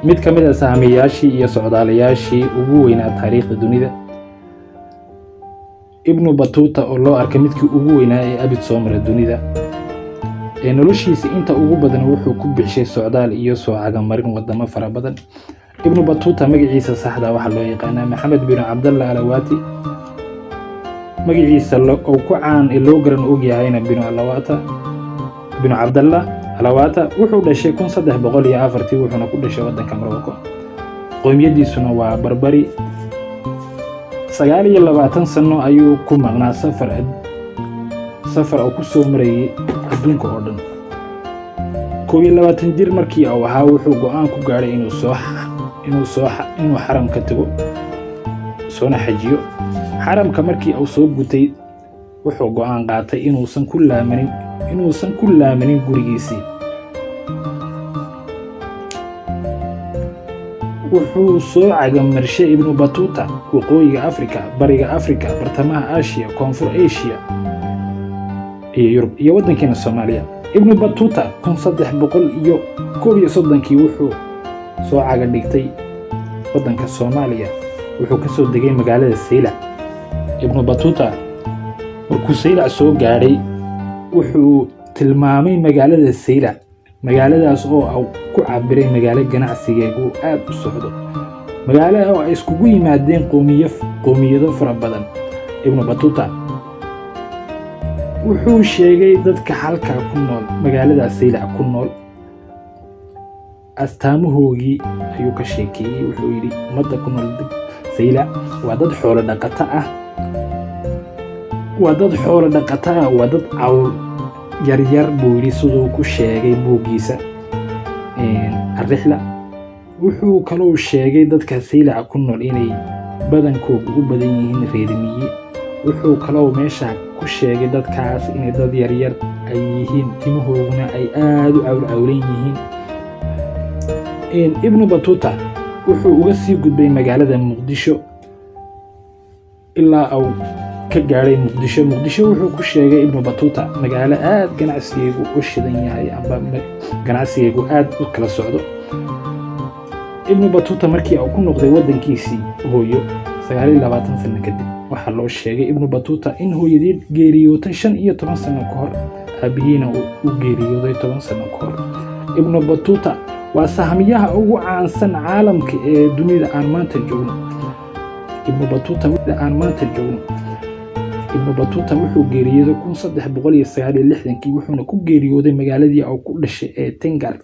Mid ka mid a sahamiyaashii iyo socdaalayaashii ugu weynaa taariikhda dunida, Ibnu Batuuta, oo loo arkay midkii ugu weynaa ee abid soo mara dunida, ee noloshiisa inta ugu badan wuxuu ku bixishay socdaal iyo soo cagamarin wadamo fara badan. Ibnu Batuuta magaciisa saxda waxaa loo yaqaanaa Maxamed bin Cabdalla Alawati. Magaciisa oo ku caan ee loo garan og yahayna binu Alawata, binu Cabdalla Alawata. Wuxuu dhashay 1304-tii, wuxuuna ku dhashay waddanka Morocco. Qowmiyadiisuna waa Barbari. 29 sano ayuu ku maqnaa safar oo ku soo marayay adduunka oo dhan. 21 jir markii uu ahaa, wuxuu go'aan ku gaadhay inuu xaramka tago, soona xajiyo. Xaramka markii uu soo gutay, wuxuu go'aan qaatay inuusan ku laamanin gurigiisii. Wuxuu soo cagamarshay Ibnu Batuuta waqooyiga Afrika, bariga Afrika, bartamaha Aasiya, koonfur Asia iyo Yurub iyo waddankeena Soomaaliya. Ibnu Batuuta 1331-kii wuxuu soo caga dhigtay waddanka Soomaaliya. Wuxuu ka soo degay magaalada Saylac. Ibnu Batuuta markuu Saylac soo gaadhay, wuxuu tilmaamay magaalada Saylac, magaaladaas oo uu ku cabiray magaalo ganacsigeegu uu aad u socdo, magaalo oo ay iskugu yimaadeen qowmiyado fara badan. Ibnu Batuuta wuxuu sheegay dadka halkaa ku nool, magaalada Saylac ku nool, astaamahoogii ayuu ka sheekeeyey. Wuxuu yidhi, ummadda ku nool Saylac waa dad xoolo dhaqato ah, waa dad xoolo dhaqato ah, waa dad cawl yaryar, buu yidhi, siduu ku sheegay buuggiisa Arrixla. Wuxuu kaloo sheegay dadka Saylac ku nool inay badankoodu u badan yihiin reer miyi. Wuxuu kaloo meesha ku sheegay dadkaas inay dad yaryar ay yihiin, timahooguna ay aada u cawlcawlan yihiin. Ibnu Batuuta wuxuu uga sii gudbay magaalada Muqdisho ilaa uu ka gaadhay Muqdisho. Muqdisho wuxuu ku sheegay Ibnu Batuuta magaalo aad ganacsigeegu u shidan yahay amba ganacsigeegu aad u kala socdo. Ibnu Batuuta markii uu ku noqday waddankiisii hooyo 29 sano kadib, waxaa loo sheegay Ibnu Batuuta in hooyadii geeriyootay 15 sano ka hor, aabihiina uu geeriyooday 10 sano ka hor. Ibnu Batuuta waa sahmiyaha ugu caansan caalamka ee dunida aan maanta joogno. Ibnu Batuuta aan maanta joogno. Ibnu Batuuta wuxuu geeriyooday 1369-kii, wuxuuna ku geeriyooday magaaladii uu ku dhashay ee Tengar.